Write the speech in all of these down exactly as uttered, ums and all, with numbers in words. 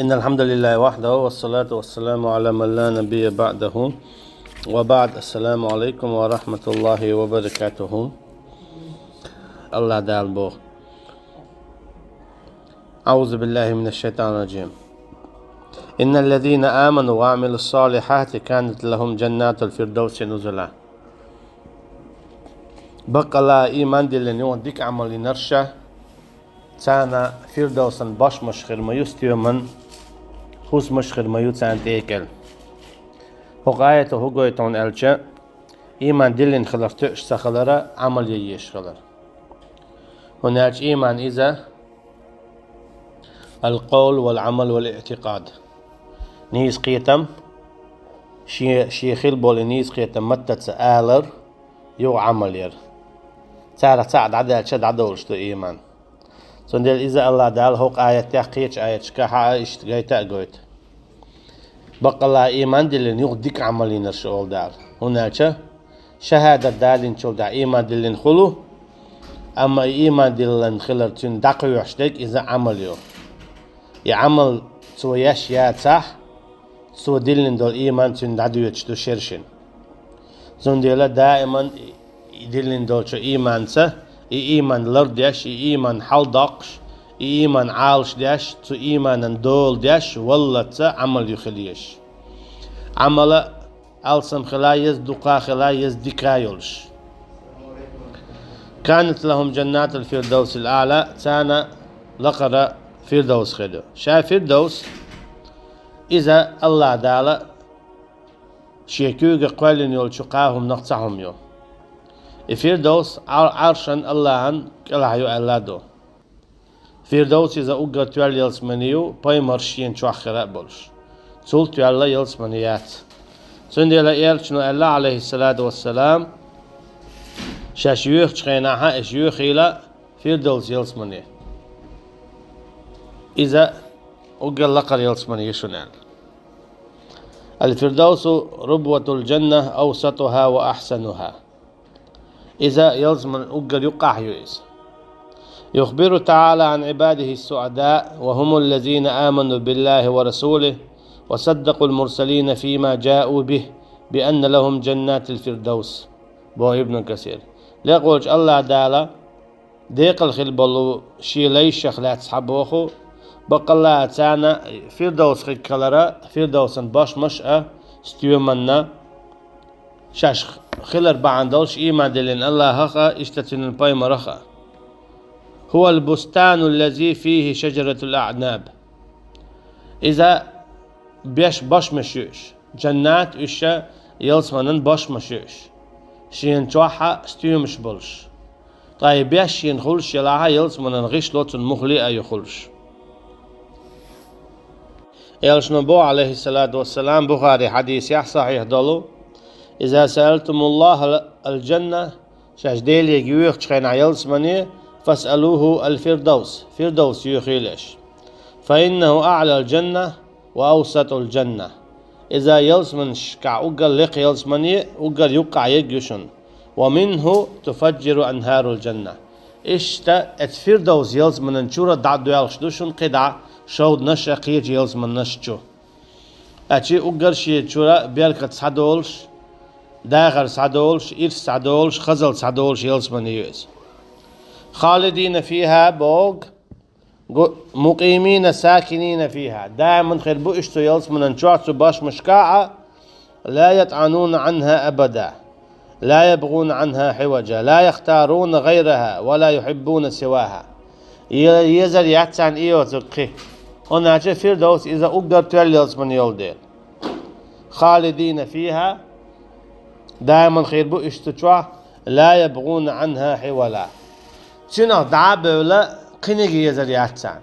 إن الحمد لله وحده، والصلاة والسلام على من لا نبي بعده، وبعد. السلام عليكم ورحمة الله وبركاته. الله دال بو. أعوذ بالله من الشيطان الرجيم. إن الذين آمنوا وعملوا الصالحات كانت لهم جنات الفردوس نزلا. Бакъалла иман диллина юха дика Ӏамал йинарш, царна Фирдовсан бошмаш хир ма ю, стоьман хӀусамаш хир ма ю царна тӀекӀел. ХӀокху аято хӀун гойту хьуна аьлча, иман диллина хилар тоьуш ца хилар, Ӏамал ян езаш хилар. ХӀунда аьлча иман иза القول والعمل والاعتقاد. Нийса кхетам, шен, шен хила болу нийса кхетам маттаца алар, юха Ӏамал яр. Царах цхьаъ дӀадаьлча дӀадолуш ду иман. Цундела иза Аллах Дала хӀокху аятехь кхечу аяташкахь а иштта гайта а гойту. Баккъалла иман диллина юха дика Ӏамал йинарш олу Дала. ХӀунда аьлча шахӀадат далийначул тӀаьхьа иман диллина хуьлу, амма и иман диллина хилар цуьнан дӀакхоьхьуш дерг иза Ӏамал ю. И Ӏамал цо еш яцахь, цо диллина долу иман цуьнан дӀадоьдуш ду шершина. Цундела даиман и диллина долчу иманца, и иман лардеш, и иман хьалдоккхуш, и иман Ӏалашдеш, цу иманан дола деш, валлалц Ӏамал ю хила езаш. Ӏамала алсам хила еза, дукха хила еза, дика йолуш. كانت لهم جنات الفردوس الأعلى, царна лакхара Фирдовс хир ю. Ша Фирдовс, иза Аллах Дала шен куьйга кхоьллина йолчу кхаа хӀуманах цхьа хӀума ю. И Фирдовс Ӏар-, Ӏаршан Аллахьан кӀелахь ю аьлла а ду. Фирдовс иза уггар тоьлла ялсамани ю, пайхамарш шена чохь хир а болуш. Цул тоьлла ялсамани яц. Цундела элчано аьлла, Ӏалайхиссалату вассалам, шаьш йоьхучу хенахь а, аш йоьхийла Фирдовс ялсамани. Иза уггар лакхара ялсамани ю шуна аьлла. الفردوس ربوة الجنة أوسطها وأحسنها. Иза ялсаманин уггар юккъехь ю иза. يخبر تعالى عن عباده السعداء وهم الذين آمنوا بالله ورسوله وصدقوا المرسلين فيما جاءوا به بأن لهم جنات الفردوس, боху Ибн Касир. Лекха волчу Аллах Дала декъала хила болу шен лайшах лаьцна схьабоху, баккъалла а царна Фирдовс хиг хилар, Фирдовсан бошмаш а, стоьманна, шаьш хилар бахьана долуш иман диллина Аллахах а, иштта цуьнан пайхамарах а. هو البستان الذي فيه شجرة الأعناب. Иза беш бошмаш ю уьш. Джаннат уьш ялсаманан бошмаш ю уьш. Шена чохь а стоьмаш болуш. Ткъа и беш шена хуьлуш елахь а, ялсаманан гӀишло цунна муххале а ю хуьлуш. Элчано боху, Ӏалайхиссалату вассалам, Бухари хьадисехь сахьихь долу: إذا سألتم الله الجنة, шаьш Деле йоьхучу хенахь ялсамане, فاسألوه الفردوس, Фирдовс йоьхийла аш. فإنه أعلى الجنة وأوسط الجنة. Иза ялсаманашкахь уггар лекха ялсамане, уггар юккъехь ерг ю шуна. ومنه تفجر أنهار الجنة. Иштта оцу Фирдовс ялсаманан чуьра дӀа а доьлхуш ду шуна кхидӀа шовданаш а кхечу ялсаманаш чу. Ачи уггар шен чуьра беркат схьадолуш, дахар схьадолуш, ирс схьадолуш, хазалла схьадолуш ялсамани ю иза. خالدين فيها боху, гу-, مقيمين ساكنين فيها, даиман хир бу уьш цу ялсаманан чохь, цу бошмашкахь а, لا يطعنون عنها أبدا, لا يبغون عنها حوجا, لا يختارون غيرها ولا يحبون سواها. Е-, езар яц царна и йоцург кхин. ХӀунда аьлча Фирдовс иза уггар тоьлла ялсамани йолу дела. خالدين فيها, даиман хир бу уьш цу чохь, لا يبغون عنها حولا. Цуьнах дӀа а бевлла, кхиниг езар яц царна.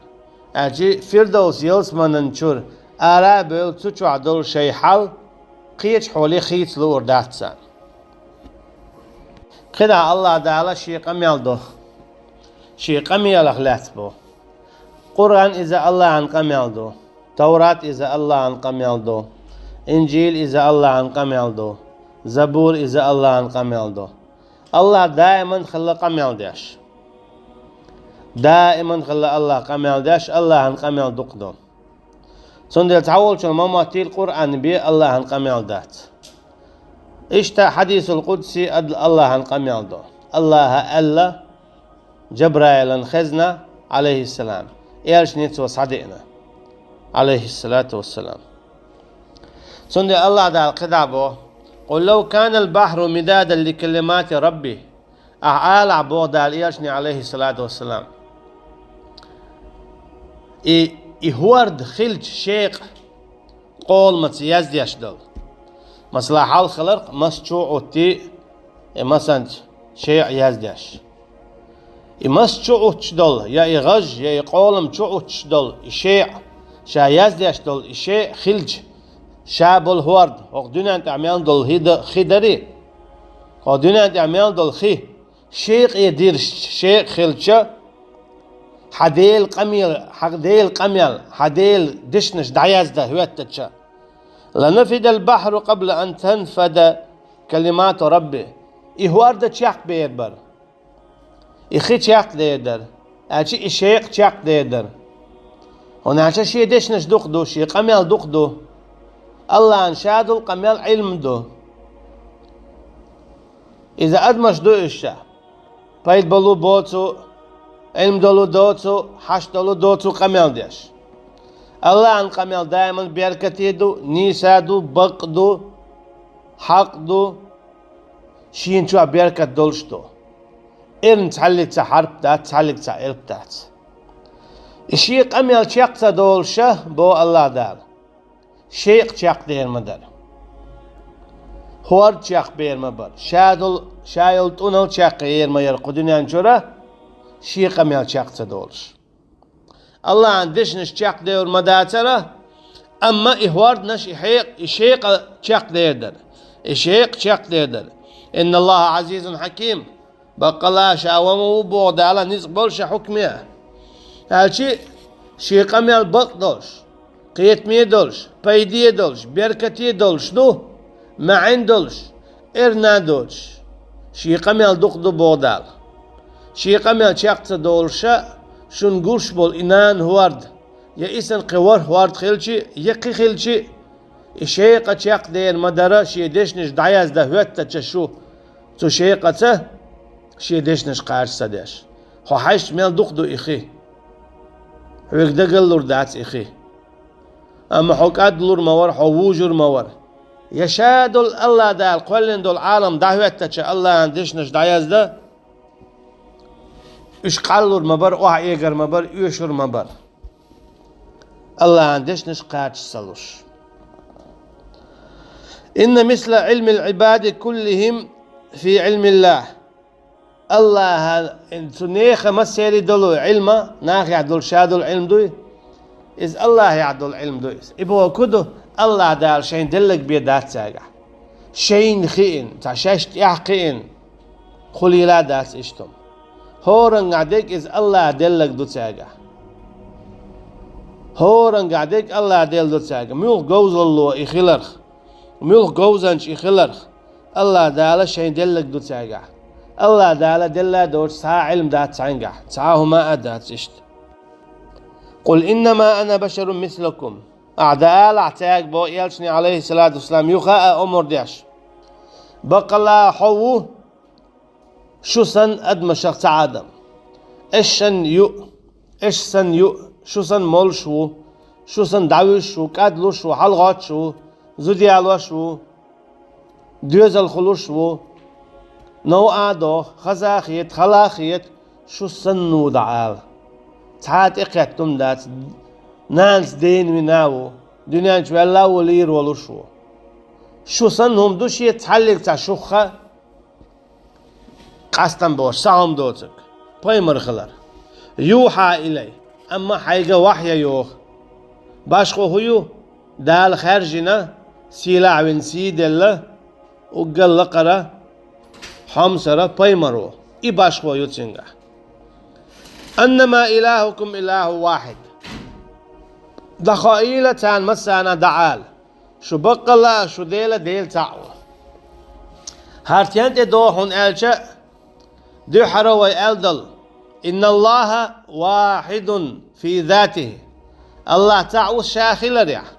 Аьлча Фирдовс ялсаманан чуьра ара а бевлла, цу чохь долу шайн хьал кхечу хьоле хийца луур дац царна. КхидӀа Аллах Дала шен къамел до, шен къамелах лаьцна бо. Къуръан иза Аллахьан къамел ду, Таврат иза Аллахьан къамел ду, Инжил иза Аллахьан къамел ду, Забур иза Аллахьан къамел ду. Аллах даиман хилла къамел деш. Даиман хилла Аллах къамел деш, Аллахьан къамел дукха ду. Цундела цхьаволчун ма моттийла Къуръан бен Аллахьан къамел дац. Иштта хьадисул къудси а Аллахьан къамел ду. Аллахьа аьлла, Джабраилан хезна, Ӏалайхиссалам, элчане цо схьадеана, Ӏалайхиссалату вассалам. Цундела Аллахь Дала кхидӀа боху: «Къул лав канал бахьру мидадан ли калимати Рабби». Ахьа алахь, боху Дала элчане, Ӏалайхиссалату вассалам, и, и хӀорда хилча шекъа къоламца яздеш долу. Масала, хьалха хиларх масса чу а Ӏутти, и масанца шекъа яздеш. И масса чу Ӏуттуш долу, я и гӀаж, я и къолам чу Ӏуттуш долу, и шекъа, ша яздеш долу и шекъа хилча, ша болу хӀорда, хӀокху дуьнен тӀехь мел долу хи да-, хи дарий? ХӀокху дуьнен тӀехь мел долу хи, шекъе дирзича, шекъа хилча, хьан Делан къамел, хьан Делан къамел, хьан Делан дешнаш дӀаяздан хӀоьттича, «Ланафидал бахьру къабла ан танфада калимату Рабби». И хӀорда чекхдер бара. И хи чекхдер дара. Аьлча и шекъа чекхдер дара. ХӀунда аьлча шен дешнаш дукха ду, шен къамел дукха ду. Аллахьан ша долу къамел Ӏилма ду. Иза адамаш ду уьш ша. Пайда болу боцу, Ӏилма долу доцу, хьашт долу доцу къамел деш. Аллахьан къамел даиман беркате ду, нийса ду, бакъ ду, хьакъ ду, шена чохь беркат долуш ду. Эрна цхьаллица хьарп дац, цхьаллица элп дац. И шен къамел чекх ца долуша, боху Аллахь Дала, шекъа чекхдер ма дара. ХӀорда чекхбер ма бара. Ша долу, ша йолу тӀунал чекхъер ма яра кху дуьнен чуьра, шен къамел чекх ца долуш. Аллахьан дешнаш чекхдевр ма дацара, амма и хӀорданаш, и хьекъ-, и шекъа чекхдер дара. И шекъа чекхдер дара. «Инналлаха Ӏазизун хьаким». Баккъала ша ва ма ву, боху Дала, ницкъ болуша хьукме. Аьлчи шен къамел бакъ долуш, кхетаме долуш, пайде долуш, беркате долуш ду, маьӀна долуш, эрна доцуш. Шен къамел дукха ду, боху Дала. Шен къамел чекх ца долуша, шуна гуш болу и нана хӀорда, я и санна кхин ворхӀ хӀорда хилчи, я кхин хилчи, и шекъа чекхдер ма дара, шен дешнаш дӀаяздан хӀоьттича шу, цу шекъаца шен дешнаш кхача ца деш. Хьо хьаьжча мел дукха ду и хи. Хьоьга дагаллур дац и хи. Амма хьо кӀадлур ма вара, хьо вужур ма вара. Я ша долу Аллахь Дала кхоьллина долу Ӏалам дӀахӀоьттича Аллахьан дешнаш дӀаяздан, уьш кхаллур ма бара, охьаэгар ма бара, оьшур ма бара. Аллахьан дешнаш кхача ца луш. «Инна мисла Ӏилмил Ӏибади куллихим фи Ӏилмиллах». Аллахьа, цу нехан массеран долу Ӏилма, нахехь долу ша долу Ӏилма дуй, иза Аллахьехь долу Ӏилма дуй иза. И боху ду, Аллахь Дала шайн деллаг бен дац цаьргахь. Шайна хиъна, цхьа шаьш тӀехь кхиъна, кхулийла дац иштта хӀума. ХӀорангахь дерг иза Аллахь деллаг ду цаьргахь. ХӀорангахь дерг Аллахь делла ду цаьргахь. Муьлха говзалло и хиларх, муьлха говзанча и хиларх, Аллахь Дала шайн деллаг ду цаьргахь. Аллахь Дала делла доцуш цхьа а Ӏилма дац цхьаьнгахь, цхьа а хӀума а дац иштта. «Къул иннама ана башарун мислукум». Ахьа дӀаалахь цаьрга, боху элчане, Ӏалайхиссалату вассалам, юха а омра деш. Баккъала хьо ву шу санна адамашах цхьа адам. Аш санна ю, аш санна ю, шу санна молуш ву, шу санна дӀавуьйш ву, кӀадлуш ву, хьалагӀоттуш ву, зуда ялош ву, доьзал хуьлуш ву, новкъа а доху, хаза а хета, хала а хета, шу санна ву дӀаала. Цхьа а тӀекхетта хӀума дац, нанас дена вина а ву, дуьнен чу ваьлла а ву, лийр волуш ву. Шу санна хӀума ду шен цхьаллиг цхьа шух а, къастам бохуш, сахьом доцург, пайхамар хилар. Юхьа илай, амма хьайга вахья йоху. Башхо хӀун ю? Дала хаьржина, сийлахь вина сий делла, уггар лакхара, хьомсара пайхамар ву. И башхо ю цуьнгахь. «Аннама илахукум илаху вахид». ДӀахоийла царна массарна, дӀаала. Шу баккъалла а шу Дела, Дела цхьаъ ву. ХӀара тен тӀе догӀу хьуна аьлча, дуьххьара вай аьлла долу: «Инналлаха вахидун фи затихи». Аллахь цхьаъ ву ша хиларехь,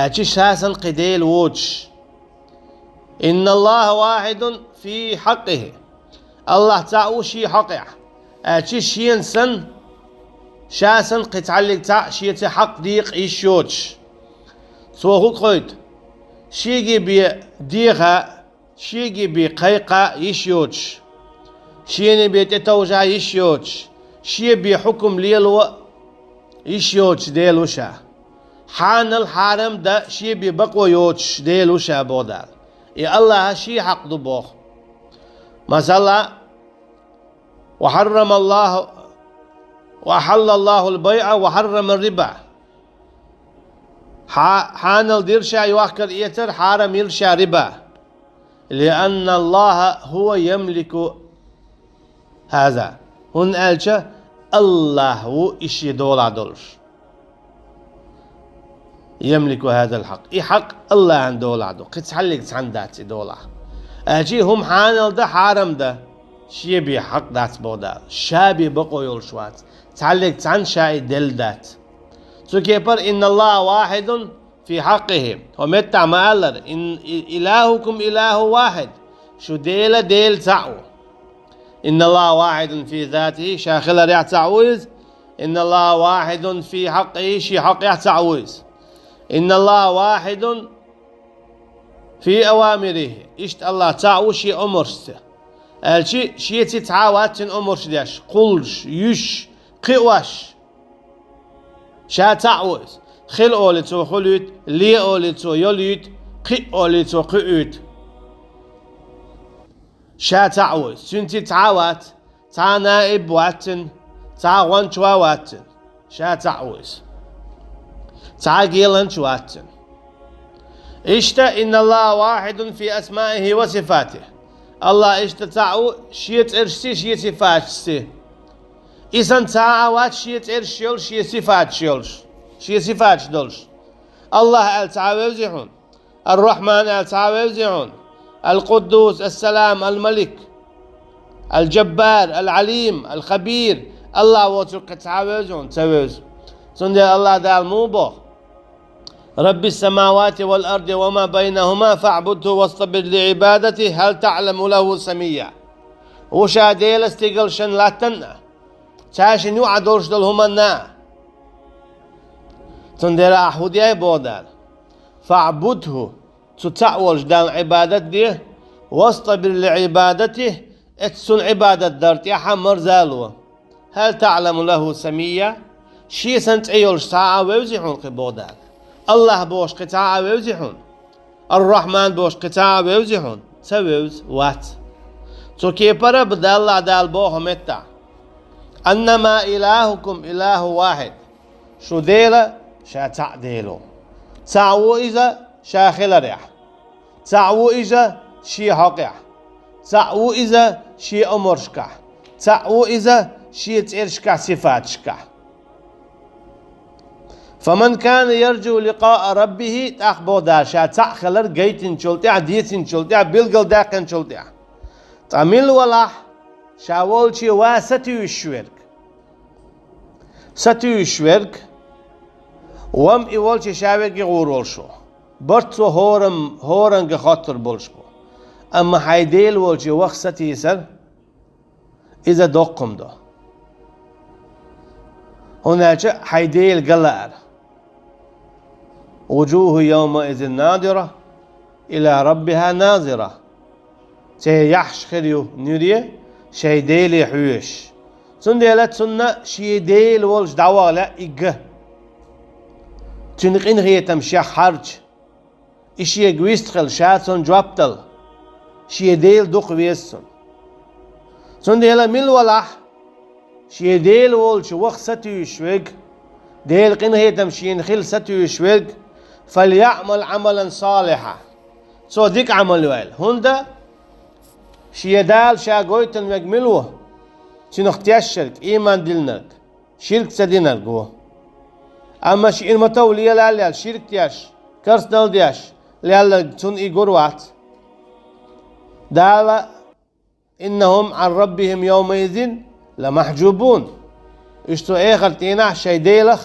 аьлча ша санна кхин Дела воцуш. إن الله واحد في حقه. Аллахь цхьаъ ву шен хьакъехь, аьлча шена санна, ша санна кхин цхьаллиг цхьаъ шеца хьакъ декъа йиш йоцуш. Цо хӀун кхойту? Шега бен деха, шега бен кхайкха йиш йоцуш, шена бен тӀетовжа йиш йоцуш, шен бен хьукам лело йиш йоцуш Дела ву ша. Хьанал, хьарам дан шен бен бакъо йоцуш Дела ву ша боху Дала. И Аллахьа шен хьакъ ду боху. Масала, وحرم الله، وأحل الله البيع وحرم الربا. Хьа-, хьанал дира ша йохкар-эцар, хьарам йира ша риба. لأن الله هو يملك هذا. ХӀунда аьлча Аллахь ву и шен долахь долуш. يملك هذا الحق. И хьакъ Аллахьан долахь ду, кхин цхьаллиг цхьанна дац и долахь. Аьлча хӀума хьанал дан, хьарам дан шен бен хьакъ дац боху Дала. Ша бен бакъо йолуш вац. Цхьаллиг цхьанна ша и делла дац. Цу кепара إن الله واحد في حقه. ХӀо меттахь ма-аллара: إن إلهكم إله واحد. Шу Дела, Дела цхьаъ ву. إن الله واحد في ذاته, ша хиларехь цхьаъ ву иза. إن الله واحد في حقه, шен хьакъехь цхьаъ ву иза. إن الله واحد في أوامره. Иштта Аллахь цхьаъ ву шен омаршца. Аьлча шеца цхьа а вац цуьнан омарш деш, кхуллуш, юьсуш, кхиош. Ша цхьаъ ву иза. Хила олий цо хуьлуьйту, ле олий цо йолуьйту, кхиъ олий цо кхиуьйту. Ша цхьаъ ву иза. Цуьнца цхьа а вац, цхьа а наиб вац цуьнан, цхьа а гӀонча вац цуьнан. Ша цхьаъ ву иза. Цхьа а геланча вац цуьнан. Иштта إن الله واحد في أسمائه وصفاته. Аллахь иштта цхьаъ ву шен цӀерашций, шен сифаташций. И санна цхьа а вац шен цӀераш йолуш, шен сифаташ йолуш, шен сифаташ долуш. Аллахь аьлла цхьа а вевзий хьуна? Ар-Рахьман аьлла цхьа а вевзий хьуна? Ал-Къуддус, Ас-Салам, Ал-Малик, Ал-Джаббар, Ал-Алим, Ал-Хабир. Аллахь воцург кхин цхьа а вевзий хьуна? Ца вевза. Цундела Аллахь Дала муха боху: رب السماوات والأرض وما بينهما فاعبده واصطبر لعبادته هل تعلم له سميا. Ву ша Дела стигалшна, латтана а, цаьршинна юкъахь долуш долу хӀуманна а. Цундела ахь хӀун де боху Дала? فاعبده, цу цхьаъ волчу Далла Ӏибадат де, واصطبر لعبادته, эццу Цунна Ӏибадат дар тӀехь а марза а ло. هل تعلم له سميا, шен санна цӀе йолуш цхьа а вевзий хьуна кхин боху Дала? Аллахь бохуш кхин цхьа а вевзий хьуна? Ар-Рахьман бохуш кхин цхьа а вевзий хьуна? Ца вевза, вац. Цу кепара а Далла Дала боху меттахь: إنما إلهكم إله واحد. Шу Дела, ша цхьаъ Дела ву. Цхьаъ ву иза ша хиларехь. Цхьаъ ву иза шен хьокъехь. Цхьаъ ву иза шен омаршкахь. Цхьаъ ву иза шен цӀерашкахь, сифаташкахь. فمن كان يرجو لقاء ربه, тӀаккха боху Дала, ша цхьаъ хилар гайтинчул тӀаьхьа, дийцинчул тӀаьхьа, билгалдаьккхинчул тӀаьхьа. Ткъа мила валахь ша волче ван сатуьйсуш верг? Сатуьйсуш верг, вам и волче ша верг гӀур волуш ву. Барт цо хӀорам-, хӀоранга хоттур болуш бу. Амма хьайн Дела волче ваха сатийсар, иза доккха хӀума ду. ХӀунда аьлча хьайн Дела ган лаар. وجوه يومئذ ناضرة إلى ربها ناظرة. Церан яххьаш хир ю нуьре, шайн Деле хьоьжуш. Цундела цунна шен Дела волчу дӀаваха лаьа и ган. Цуьнан къинхетам шех хьарча, и шега вистхила, ша цунна жоп дала, шен Дела дукха веза цунна. Цундела мила валахь шен Дела волчу ваха сатуьйсуш верг, Делан къинхетам шена хила сатуьйсуш верг, فليعمل عملا صالحا. Цо дика Ӏамал йойла. ХӀунда? Шен Дала ша гойтина верг мила ву? Цуьнах тешнарг, ийман диллинарг, ширк ца динарг ву. Амма шиъ ма-тов лелаллел ширк деш, керстанал деш лелларг, цунна и гур вац. Дала: إنهم عن ربهم يومئذ لمحجوبون. Уьш цу эхарт дийнахь шайн Делах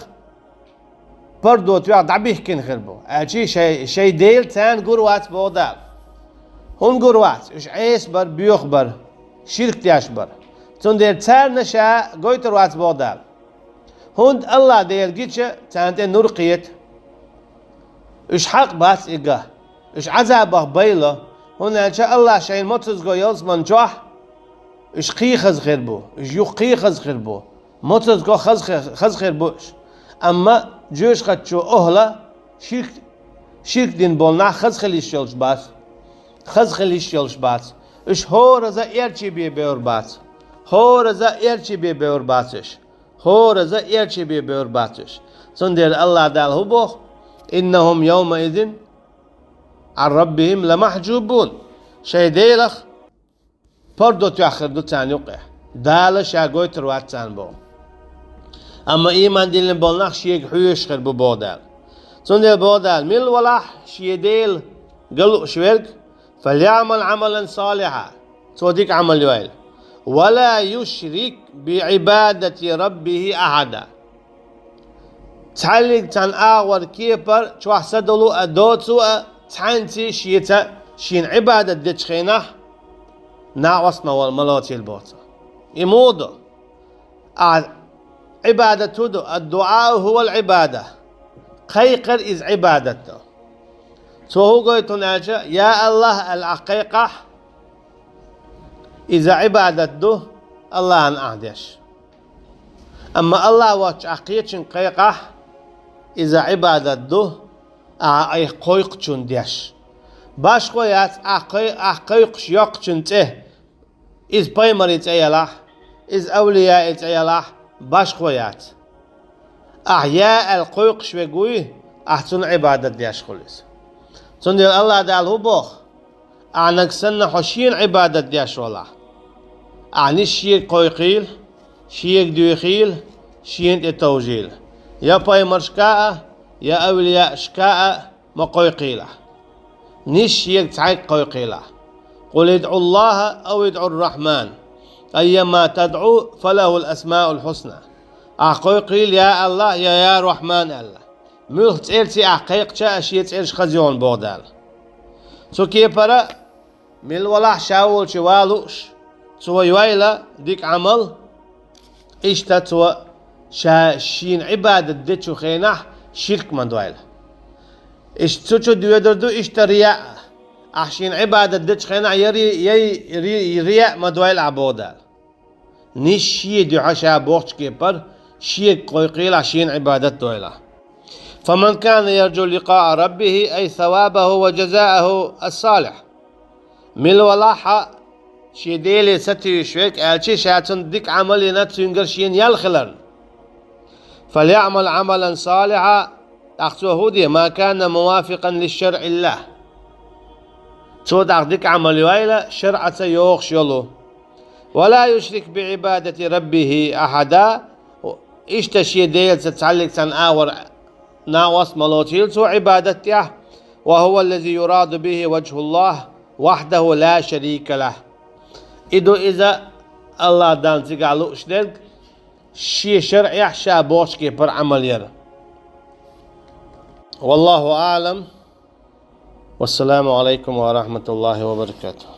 пардо тоьхна дӀабихкина хир бу. Аьлча шайн, шайн Дела царна гур вац боху Дала. ХӀунда гур вац? Уьш Ӏеса бара, боьха бара, ширк деш бара. Цундела царна ша гойтур вац боху Дала. ХӀунда АллахӀ Дела гича царна тӀе нур кхета. Уьш хьакъ бац и ган. Уьш Ӏазабах байла, хӀунда аьлча АллахӀа шайна моцазго ялсаман чохь уьш кхин хаза хир бу, уьш юха кхин хаза хир бу. Моцазго хаза хи-, хаза хир бу уьш. Амма жоьжахатечу охӀла ширк, ширк дина болу нах хаза хила йиш йолуш бац. Хаза хила йиш йолуш бац. Уьш хӀораза эрчий бен бевр бац. ХӀораза эрчий бен бевр бац уьш. ХӀораза эрчий бен бевр бац уьш. Цундела АллахӀ Дала хӀун боху? «Иннахум йовмаизин Ӏан раббихим ламахьжубун». Шайн Делах пардо тоьхна хир ду царна юкъахь. Дала ша гойтур вац царна боху. Амма ийман диллина болу нах шега хьоьжуш хир бу боху Дала. Цундела боху Дала, мила валахь шен Дела ган лууш верг, «фальяӀмал Ӏамалан салихьа», цо дика Ӏамал йойла. «Ва ла юшрик би Ӏибадати раббихи ахьада». Цхьаьллиг цхьана агӀор кепара чохь са долу а, доцу а, цхьаьнций шеца шена Ӏибадат дечу хенахь, накъост ма вал-, ма лоцийла боху цо. И муха ду? Ахь Ӏибадат хӀун ду? Ад-дуӀау хӀувал Ӏибада. Кхайкхар иза Ӏибадат ду. Цо хӀун гойту хьуна аьлча, я АллахӀ аьлла ахь кхайкхахь, иза Ӏибадат ду АллахӀана ахь деш. Амма АллахӀ воцчу ахь кхечуьнга кхайкхахь, иза Ӏибадат ду ахь айхьа кхойкхучунна деш. Башхо яц ахь кхой-, ахь кхойкхуш йоккхучун цӀе. Иза пайхамарийн цӀе ялахь, иза авлияийн цӀе ялахь, башхо яц. Ахь я аьлла кхойкхуш верг вуй, ахь цунна Ӏибадат деш хуьлу иза. Цундела АллахӀ Дала хӀун боху? Ахь нагахь санна хьо шена Ӏибадат деш валахь, ахь нисса шега кхойкхийла, шега дуьйхийла, шена тӀе товжийла. Я пайхамаршка а, я авлияашка а, ма кхойкхийла ахь. Нисса шега цхьаьнга кхойкхийла ахь. «Къул идӀу АллахӀа ау идӀу ар-Рахьман, аййама тадӀу, фалахӀул асмаул хьусна». Ахь кхойкхийла я АллахӀ, я, я Рахьман аьлла. Муьлхха цӀерца ахь кхайкхича а шен цӀераш хаза йогӀу боху Дала. Цу кепара мила валахь ша волчу ван лууш, цо йойла дика Ӏамал, иштта цо ша шена Ӏибадат дечу хенахь ширк ма дойла. Иштта цу чу доьдур ду иштта рияъ а. Ахь шена Ӏибадат дечу хенахь я ри-, я ри-, рияъ ма дойла ахь боху Дала. Нисса шен дуьхьа ша бохучу кепара шега кхойкхийла ахь шена Ӏибадат дойла. «Фаман кана яржу ликъаа раббихи ай савабаху ва жазааху ас-салихь». Мила валахь а шен Деле сатуьйсуш верг, аьлча ша цунна дика Ӏамал йина цуьнгара шена ял хиларна. «ФальяӀмал Ӏамалан салихьа», тӀаккха цо хӀун де, «ма кана мувафикъан ли шарӀиллахӀ». Цо тӀаккха дика Ӏамал йойла шарӀаца йогӀуш йолу. «Ва ла юшрик би Ӏибадати раббихи ахьада». Иштта шен Делаца цхьаьллиг цхьана агӀор накъост ма лоцийла цо Ӏибадат тӀехь. «Ва хӀува аллази юраду бихи важхӀуллахӀ вахьдахӀу ла шарика лахӀ». И ду иза АллахӀ Далла цигахь лууш дерг, шен шарӀехь ша бохучу кепара Ӏамал яр. Валлаху аълам. Вассаламу алайкум ва рахматуллахи ва баракатух.